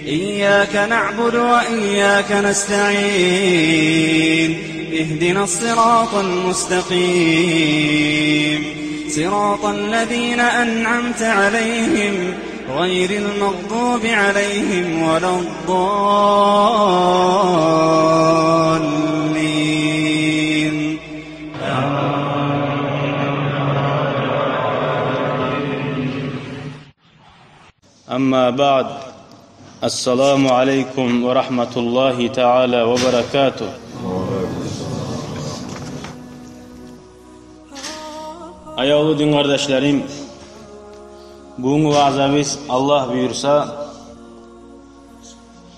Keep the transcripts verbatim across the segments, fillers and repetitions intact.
إياك نعبد وإياك نستعين. اهدنا الصراط المستقيم. صراط الذين أنعمت عليهم غير المغضوب عليهم ولا الضالين. أما بعد. السلام عليكم ورحمة الله تعالى وبركاته. Аявлу дин къардашларым, бугюнгю ваъзабыз, Аллагь буюрса,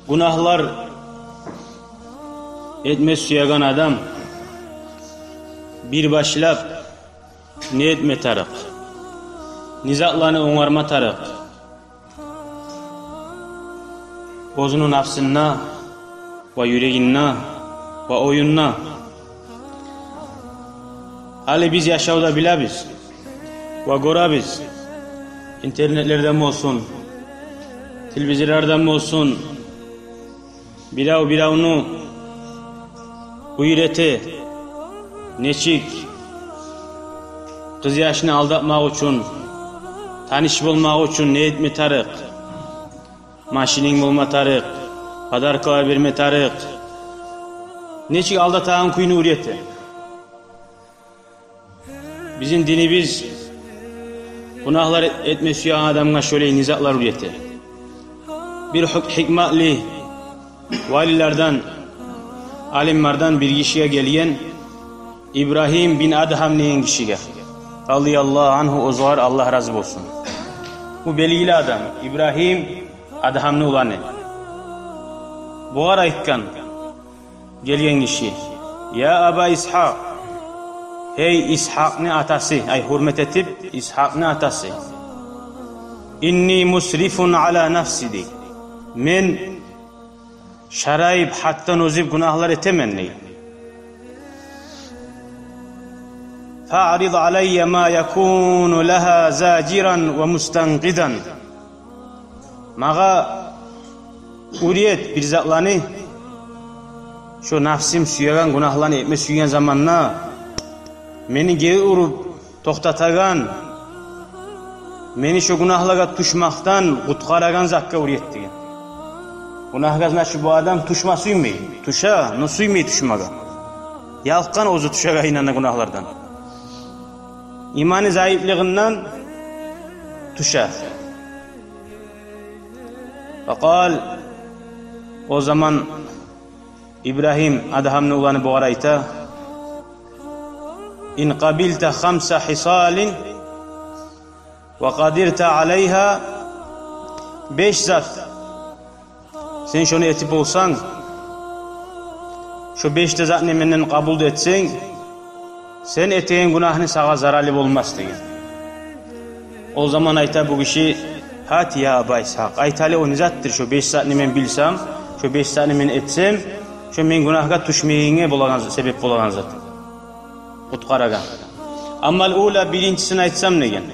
гюнагьлар этме сюеген адам бир башлап не этме тарыкъ, не затланы онгарма тарыкъ? Оьзюню нафсында ва юрегинде ва оюнда. Гьали биз яшавда билебиз ва гёребиз, интернетлерден болсун, телевизорлардан болсун, бирев биревню уьйрете, нечик къызъяшны алдатмакъ учун, таныш болмакъ учун не этме тарыкъ, машининг болма тарыкъ, подаркалар берме тарыкъ, нечик алдатагъан кюйню уьйрете. Бизин динибиз гюнагьлар этме сюеген адамгъа шолай не затлар уьйрете. Бир гьик-, гьикматлы валилерден, алимлерден бир гишиге гелген, Ибрагьим бин Адгьам деген гишиге, радияллагьу ангьу, огъар Аллагь рази болсун. Бу белгили адам, Ибрагьим Адгьамны уланы. Бугъар айтгъан гелген гиши: «Я Аба Исгьакъ, гьей Исгьакъны атасы», ай, гьюрмет этип, Исгьакъны атасы. «Инни мусрифун ала нафси», дей. Мен шарайып, гьаддан озуп гюнагьлар этемен, дей. «Фаърид алайя ма якуну лагьа зажиран ва мустанкъизан». Магъа уьйрет бир затланы, шо нафсым сюеген гюнагьланы этме сюеген заманда мени гери уруп токътатагъан, мени шо гюнагьлагъа тюшмекден къутгъарагъан затгъа уьйрет деген. Гюнагьгъа, значит, бу адам тюшме сюймей. Тюше, но сюймей тюшмеге. Ялкъгъан оьзю тюшегенине гюнагьлардан. Иманы зайыплыгъындан тюше. Факъал, о заман Ибрагьим Адгьамны уланы бугъар айта: «Ин къабилта хамса хисалин ва къадирта алайгьа», беш зат сен шону этип болсанг, шо беш де затны менден къабул да этсенг, сен этеген гюнагьны сагъа заралы болмас деген. О заман айта бу гиши: «Гьат, я Аба Исгьакъ, айт гьали, о не затдыр, шо беш затны мен билсем, шо беш затны мен этсем, шо мен гюнагьгъа тюшмегенге болагъан, себеп болагъан зат, къутгъарагъан. Аммал ула, биринчисин айтсам», деген.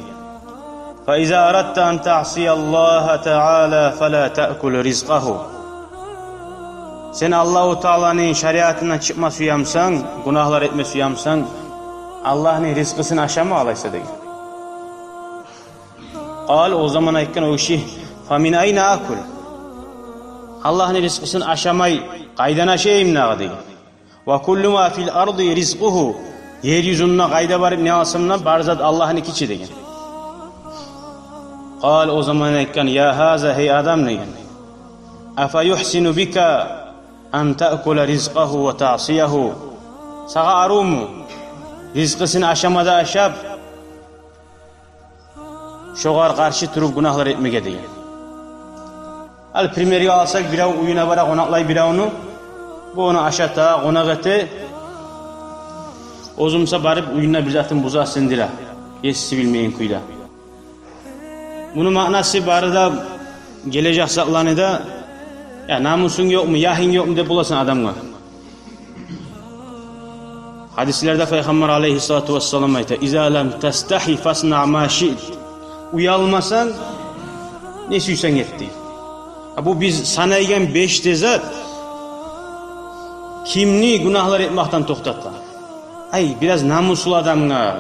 «Фа иза арадта ан таъсияллагьа таала фала таъкул ризкъагьу». Сен Аллагьу Тааланы шариатындан чыкъма сюемсен, гюнагьлар этме сюемсен, Аллагьны ризкъысын ашама алайса деген. Къал, о заман айтгъан о гиши: «Фа мин айна акул?» Аллагьны ризкъысын ашамай къайдан ашайым дагъы деген. «Ва куллу ма фил арди ризкъугьу». Ер юзюнде къайда барып не алсам да, бар зат Аллагьныки чи деген. Къал, о заман айтгъан: «Я гьаза, гьей адам, – деген, – афа юхсину бика ан таъкула ризкъагьу ва таъсиягьу?» Сагъа арувму ризкъысын ашама да ашап, шогъар къаршы туруп гюнагьлар этмеге деген. Ал, примерге алсакъ, бирев уьюне бара, къонакълай биревню, бу ону ашата, къонакъ эте, оьзю буса барып уьюнде бир затын буза, сындыра, еси билмейген кюйде. Муну маънасы бары да гележек затланы да, я намусунг ёкъму, ягьынг ёкъму деп боласан адамгъа. Гьадислерде Пайхаммар алейгьиссалату вассалам айта: «Иза лам тастахи фаснаъ ма шиът». Уялмасанг, Не сюйсенг эт, дей. А бу биз санайгъан беш де зат кимни гюнагьлар этмекден токътата? Ай, бираз намуслу адамгъа,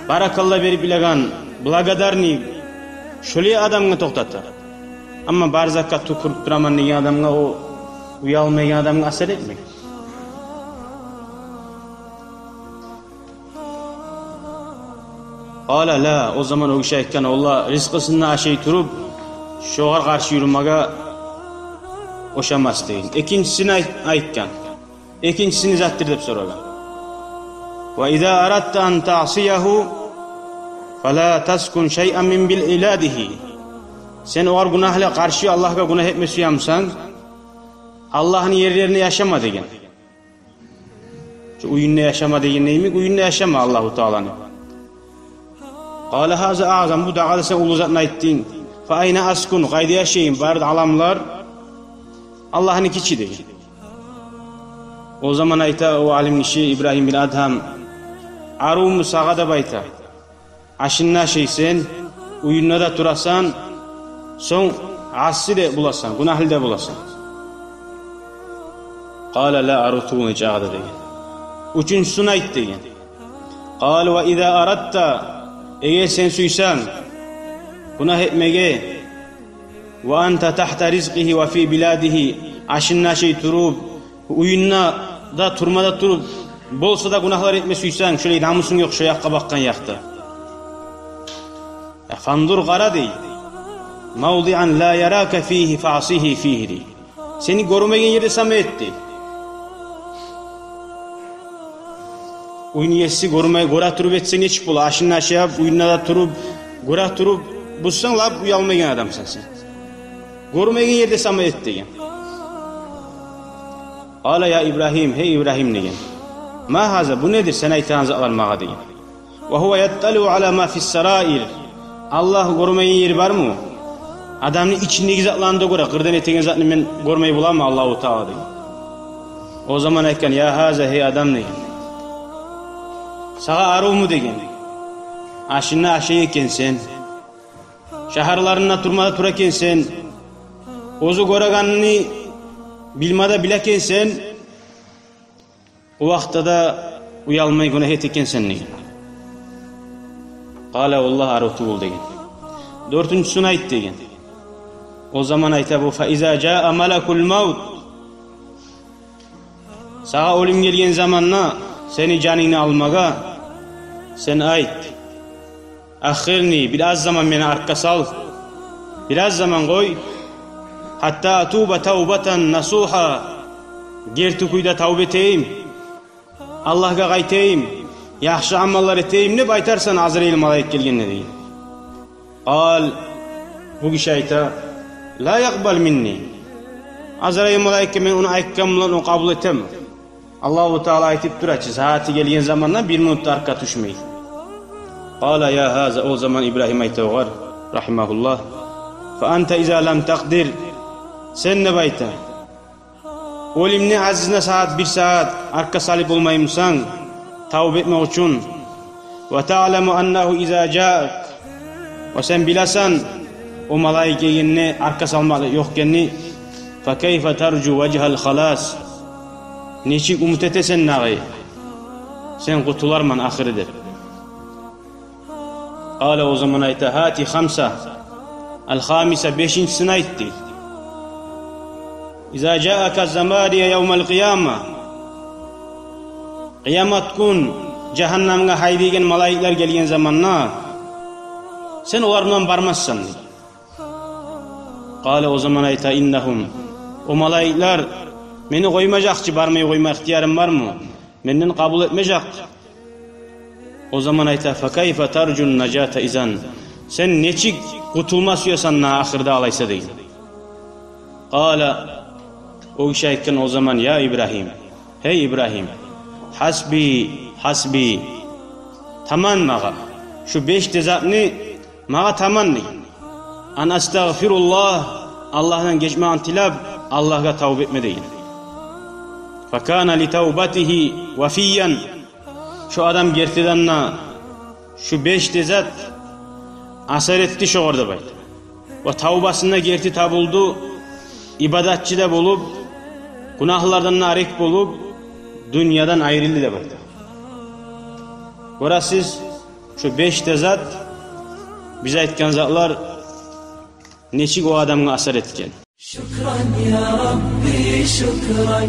баракалла берип билеген, благодарный, шолай адамгъа токътата. Амма бар затгъа тюкюрюп тураман деген адамгъа, о уялмайгъан адамгъа асар этмей. Къала ла, о заман о гиши айтгъан: «Олла ризкъысын да ашай туруп, шогъар къаршы юрюмеге ошамас», — деген. Экинчисин айт-, айтгъан. Экинчиси не затдыр деп сорагъан. «Ва иза арадта ан таъсиягьу, фала таскун шайъан мин биладигьи». Сен огъар гюнагьлы, къаршы Аллагьгъа гюнагь этме сюе бусанг, Аллагьны ерлеринде яшама деген. Шу уьюнде яшама деген йимик, уьюнде яшама Аллагьу Тааланы. Къала: «Гьаза аъзам, бу дагъы да сен уллу затны айтдынг. Фа айна аскун, къайда яшайым? Бары да аламлар Аллагьныкичи», — деген. О заман айта о алим гиши Ибрагьим бин Адгьам: «Арувму сагъа», — деп айта. «Ашынгны ашайсан, уьюнгде де турасан, сонг асси де боласан, гюнагьлы да боласан». Къала: «Ла, арив тюгюл, нечакъы да», — деген. «Уьчюнчюсюн айт», — деген. Къала: «Ва иза арадта, эгер сен сюйсенг гюнагь этмеге, ва анта тагьта ризкъигьи ва фи биладигьи, ашынгны ашай туруп, уьюнгде де, турмада туруп, болса да гюнагьлар этме сюйсенг, шолай намусунг ёкъ шо якъгъа бакъгъан якъда. Фанзур, къара, — дей, — мавдиъан ла ярака фигьи фаъсигьи фигьи, — дей. — Сени гёрмеген ерде сама эт», — дей. Уьйню еси гёрмей, гёре туруп этсе нечик бола? Ашынгны ашап, уьюнгде де туруп, гёре туруп, бусанг, лап уялмайгъан адамсан сен. Гёрмеген ерде сама эт деген. Къала: «Я Ибрагьим, гьей Ибрагьим, — деген, — ма гьаза, бу недир сен айтагъан затлар магъа?» — деген. «Ва гьува ятталиу ала ма фис сараир». Аллагь гёрмейген ери бармы? Адамны ичиндеги затланы да гёре. Къырдан этеген затны мен гёрмей боламы, Аллагьу Таала, деген. О заман айтгъан: «Я гьаза, гьей адам, — деген, — сагъа аривму, — деген, — ашынгны ашай экенсен, шагьарларында турмада тура экенсен, оьзю гёрегенни билмеде биле экенсен, о вакътиде де уялмай гюнагь эте экенсен», — деген. Къала: «Валлагь, арив тюгюл», — деген. «Дёртюнчюсюн айт», — деген. О заман айта бу: «Фа иза жаа малакул мавт». Сагъа оьлюм гелген заманда сени жанынгны алмагъа, сен айт: «Аххирни, бираз заман мени артгъа сал, бираз заман къой, гьатта атуба тавбатан насугьа, герти кюйде тавба этейим, Аллагьгъа къайтайым, яхшы амаллар этейим», — деп айтарсан Азраил малайик гелгенде, — деген. Къала, бу гиши айта: «Ла якъбал минни». Азраил малайикге мен ону айтгъан булан о къабул этмей. Аллагьу Таала айтып тура чы, сагьаты гелген заманда бир минут да артгъа тюшмей. Къала: «Я гьаза», — о заман Ибрагьим айта огъар, рагьимагьуллагь: «Фа анта иза лам такъдир». Сен, деп айта, оьлюмню азизине сагьат, бир сагьат артгъа салып болмаймысан тавба этмек учун? «Ва таъламу аннагьу иза жаак». Ва сен билесен, о малайик гелгенде артгъа салмакълыкъ ёкъ экенни. «Фа кайфа таржу важгьал халас». Нечик умут этесен дагъы, сен къутуларман ахыры деп. Къала, о заман айта: «Гьати хамса». Ал-хамиса, бешинчисин айт, дей. «Иза жаака забания явмал къияма». Къыямат гюн жагьаннамгъа гьайдайгъан малайиклер гелген заманда, сен олар булан бармассан, дей. Къала, о заман айта: «Иннагьум». О малайиклер мени къоймажакъ чы, бармай къойма ихтиярым бармы? Менден къабул этмежек. О заман айта: «Фа кайфа таржун нажата изан?» Сен нечик къутулма сюесен дагъы ахырда алайса, деген. Къала, о гиши айтгъан о заман: «Я Ибрагьим, гьей Ибрагьим, гьасби, гьасби, таман магъа, шу беш де затны магъа таман, деген. Ан астагъфируллагь, Аллагьдан гечмегин тилеп, Аллагьгъа тавба этме», — деген. Факана ли тавбатигьи вафиян. Шу адам гертиден де шу беш де зат асар этди шогъар деп айта. Ва тавбасында герти табулду, ибадатчы да болуп, гюнагьлардан да арек болуп, дюньядан айрылды деп айта. Гёресиз, шу беш де зат, биз айтгъан затлар нечик о адамгъа асар этген. شكرا يا ربي، شكرا.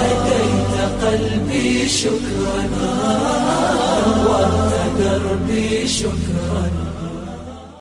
هديت قلبي، شكرا. نورت دربي، شكرا.